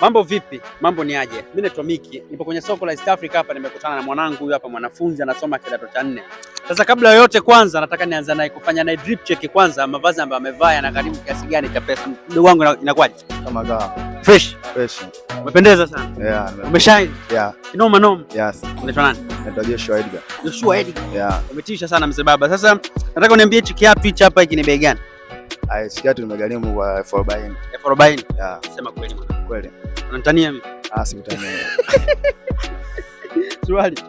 Mambo vipi? Mambo ni aje? Mimi naitwa Miki, nipo kwenye soko la East Africa hapa, nimekutana na mwanangu huyu hapa, mwanafunzi anasoma kidato cha nne. Sasa kabla ya yote, kwanza nataka nianze naye kufanya naye drip check kwanza, mavazi ambayo amevaa yanagharimu kiasi gani cha pesa. Mdogo wangu, inakuwaje? Kama kawa. Fresh. Fresh. Umependeza sana. Yeah. Umeshine. Yeah. Kinoma noma. Yes. Unaitwa nani? Naitwa Joshua Edgar. Joshua Edgar. Yeah. Umetisha sana, mzee baba. Sasa nataka uniambie hichi kiatu hichi hapa hiki ni bei gani? Ai, kiatu nimegharimu kwa 40,000. 40,000. Yeah. Sema kweli, mwana. Kweli. Unanitania mimi? Ah, sikutania. Suruali.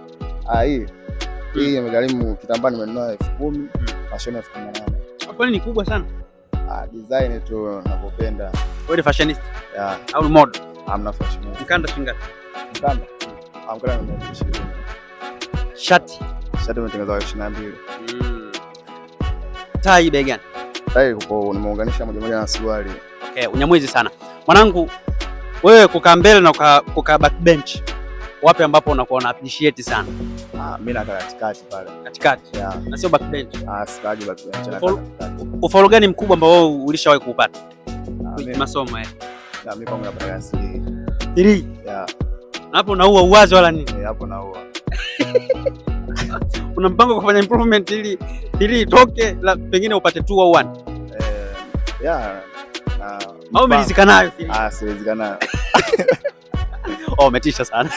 Ah, hii. Hii imegharimu, kitambaa nimenunua 10,000, mashine 18,000. Kwani ni kubwa sana? Ah, design tu nakupenda. Wewe ni fashionista Yeah. au ni model? Hamna fashionista. Mkanda shilingi ngapi? Mkanda. Ah, mkanda ni 20,000. Shati. Shati imetengenezwa 22,000. Tai bei gani? Tai kupo nimeunganisha moja moja na suruali. Okay, unyamwezi sana. Mwanangu, wewe kukaa mbele na kukaa back bench, wapi ambapo unakuwa una appreciate sana? Ah, mimi nakaa katikati pale. Katikati. Yeah. Na sio back bench. Ah, sikaji back bench, nakaa katikati. Ufaulu gani mkubwa ambao wewe ulishawahi kuupata? Ah, Kwenye masomo eh. Na mimi kwangu napata 3. 3. Yeah. Hapo unaua uwazi wala nini? Eh, hapo naua. Una mpango kufanya improvement ili itoke la, pengine upate 2 au 1? Eh, yeah. Na Au umelizika nayo 3? Ah, siwezekana nayo. Oh, umetisha sana.